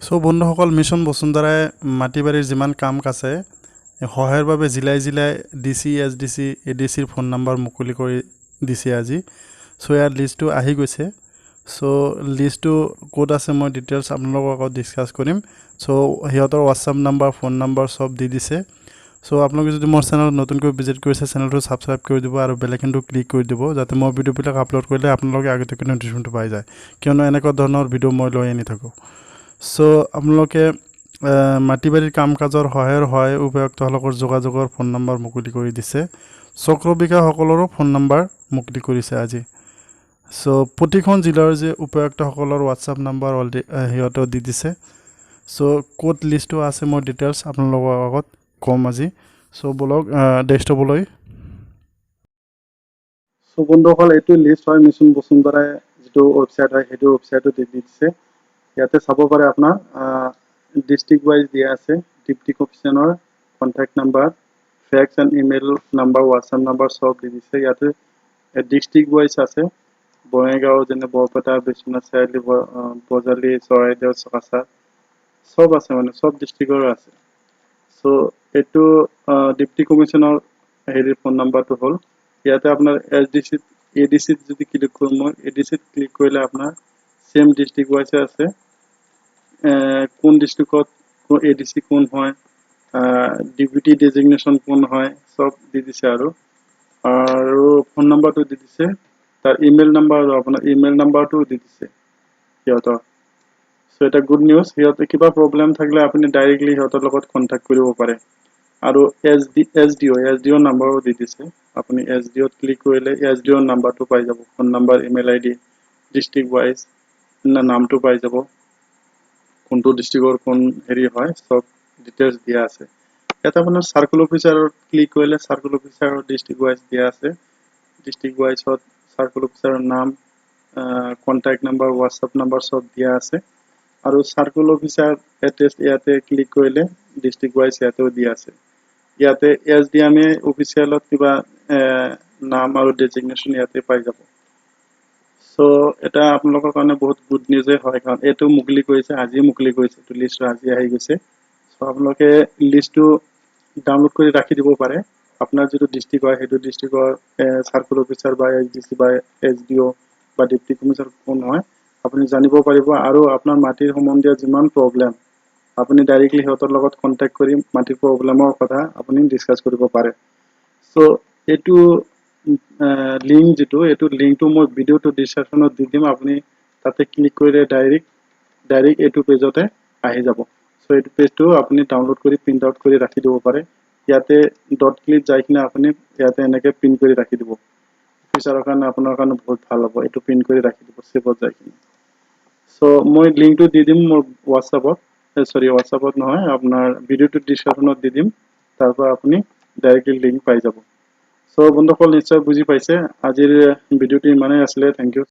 চ' বন্ধুসকল, মিছন বসুন্ধৰাই মাটি বাৰীৰ যিমান কাম আছে, সহায়ৰ বাবে জিলাই জিলাই DC, SDC, এডিচিৰ phone number মুকলি কৰি দিছে আজি। চ' ইয়াৰ লিষ্টটো আহি গৈছে। চ' লিষ্টটো ক'ত আছে, মই ডিটেইলছ আপোনালোকৰ আগত ডিছকাছ কৰিম। চ' সিহঁতৰ হোৱাটছআপ নাম্বাৰ, ফোন নাম্বাৰ চব দি দিছে। চ' আপোনালোকে যদি মোৰ চেনেলত নতুনকৈ ভিজিট কৰিছে, চেনেলটো ছাবস্ক্ৰাইব কৰি দিব আৰু বেল আইকনটো ক্লিক কৰি দিব, যাতে মই ভিডিঅ'বিলাক আপলোড কৰিলে আপোনালোকে আগতীয়াকৈ নটিফিকেশ্যনটো পাই যায়, কিয়নো এনেকুৱা ধৰণৰ ভিডিঅ' মই লৈ আনি থাকোঁ। চ' আপোনালোকে মাটি বাৰীৰ কাম কাজৰ সহায়ৰ সহায় উপায়ুক্তসকলৰ যোগাযোগৰ ফোন নম্বৰ মুকলি কৰি দিছে। চক্ৰ বিষয়াসকলৰো ফোন নম্বৰ মুকলি কৰিছে আজি। চ' প্ৰতিখন জিলাৰ যে উপায়ুক্তসকলৰ হোৱাটছআপ নাম্বাৰ অলৰেডি সিহঁতেও দি দিছে। চ' ক'ত লিষ্টটো আছে, মই ডিটেইলছ আপোনালোকৰ আগত ক'ম আজি। চ' ব'লক ডেস্কটপলৈ। চ' বন্ধুসকল, এইটো লিষ্ট হয়। মিছন বসুন্ধৰাই যিটো ৱেবছাইট হয়, সেইটো ৱেবছাইটত দি দিছে। ইয়াতে চাব পাৰে, আপোনাৰ ডিষ্ট্ৰিক্ট ৱাইজ দিয়া আছে, deputy কমিশ্যনৰ contact number, fax and email number, WhatsApp number চব দি দিছে। ইয়াতে ডিষ্ট্ৰিক্ট ৱাইজ আছে, বঙাইগাঁও, যেনে বৰপেটা, বিশ্বনাথ চাৰিআলি, বজালী, চৰাইদেউ, কাছাৰ চব আছে, মানে চব ডিষ্ট্ৰিক্টৰ আছে। চ' এইটো ডিপ্টি কমিশ্যনৰ হেৰিৰ ফোন নাম্বাৰটো হ'ল। ইয়াতে আপোনাৰ এছডিচিত, এডিচিত যদি ক্লিক কৰোঁ মই, এডিচিত ক্লিক কৰিলে আপোনাৰ ছেম ডিষ্ট্ৰিক্ট ৱাইজে আছে। কোন ডিষ্ট্ৰিক্টত এডিচি কোন হয়, ডিপুটি ডেজিগনেশ্যন কোন হয়, চব দি দিছে আৰু আৰু ফোন নাম্বাৰটো দি দিছে, তাৰ ইমেইল নাম্বাৰ আৰু আপোনাৰ ইমেইল নাম্বাৰটোও দি দিছে সিহঁতৰ। চ' এটা গুড নিউজ, সিহঁতে কিবা প্ৰব্লেম থাকিলে আপুনি ডাইৰেক্টলি সিহঁতৰ লগত কণ্টেক্ট কৰিব পাৰে। আৰু এছডিঅ' নাম্বাৰো দি দিছে। আপুনি এছডিঅ'ত ক্লিক কৰিলে এছডিঅ'ৰ নাম্বাৰটো পাই যাব, phone number, email ID, district wise নামটো পাই যাব, কোনটো ডিষ্ট্ৰিক্টৰ কোন হেৰি হয়, চব ডিটেইলছ দিয়া আছে। ইয়াত আপোনাৰ চাৰ্কল অফিচাৰত ক্লিক কৰিলে চাৰ্কল অফিচাৰৰ ডিষ্ট্ৰিক্ট ৱাইজ দিয়া আছে। ডিষ্ট্ৰিক্ট ৱাইজত চাৰ্কল অফিচাৰৰ নাম, কণ্টেক্ট নাম্বাৰ, হোৱাটছআপ নাম্বাৰ চব দিয়া আছে। আৰু চাৰ্কল অফিচাৰ এড্ৰেছ ইয়াতে ক্লিক কৰিলে ডিষ্ট্ৰিক্ট ৱাইজ ইয়াতেও দিয়া আছে। ইয়াতে এছডিএমে অফিচিয়েলত কিবা নাম আৰু ডেজিগনেশ্যন ইয়াতে পাই যাব। চ' এটা আপোনালোকৰ কাৰণে বহুত গুড নিউজে হয়, কাৰণ এইটো মুকলি কৰিছে, আজি মুকলি কৰিছে। এইটো লিষ্টটো আজি আহি গৈছে। চ' আপোনালোকে লিষ্টটো ডাউনলোড কৰি ৰাখি দিব পাৰে। আপোনাৰ যিটো ডিষ্ট্ৰিক্ট হয়, সেইটো ডিষ্ট্ৰিক্টৰ চাৰ্কল অফিচাৰ বা এছডিচি বা এছডিঅ' বা ডিপ্টি কমিশ্যনাৰ কোন হয়, আপুনি জানিব পাৰিব। আৰু আপোনাৰ মাটিৰ সম্বন্ধীয় যিমান প্ৰব্লেম, আপুনি ডাইৰেক্টলি সিহঁতৰ লগত কণ্টেক্ট কৰি মাটিৰ প্ৰব্লেমৰ কথা আপুনি ডিছকাছ কৰিব পাৰে। চ' এইটো লিংক যিটো, এইটো লিংকটো মই ভিডিঅ'টো ডিছক্ৰিপশ্যনত দি দিম। আপুনি তাতে ক্লিক কৰিলে ডাইৰেক্ট ডাইৰেক্ট এইটো পেজতে আহি যাব। চ' এইটো পেজটো আপুনি ডাউনলোড কৰি প্ৰিণ্ট আউট কৰি ৰাখি দিব পাৰে। ইয়াতে ডট ক্লিক যাই কিনে আপুনি ইয়াতে এনেকৈ প্ৰিণ্ট কৰি ৰাখি দিব। ফিউচাৰৰ কাৰণে আপোনাৰ কাৰণে বহুত ভাল হ'ব। এইটো প্ৰিণ্ট কৰি ৰাখি দিব ছেভত যাই কিনে। চ' মই লিংকটো দি দিম মোৰ হোৱাটছআপত, চৰি, হোৱাটছআপত নহয়, আপোনাৰ ভিডিঅ'টো ডিছক্ৰিপশ্যনত দি দিম। তাৰ পৰা আপুনি ডাইৰেক্টলি লিংক পাই যাব। চ' বন্ধুসকল, নিশ্চয় বুজি পাইছে। আজিৰ ভিডিঅ'টো ইমানেই আছিলে। Thank U.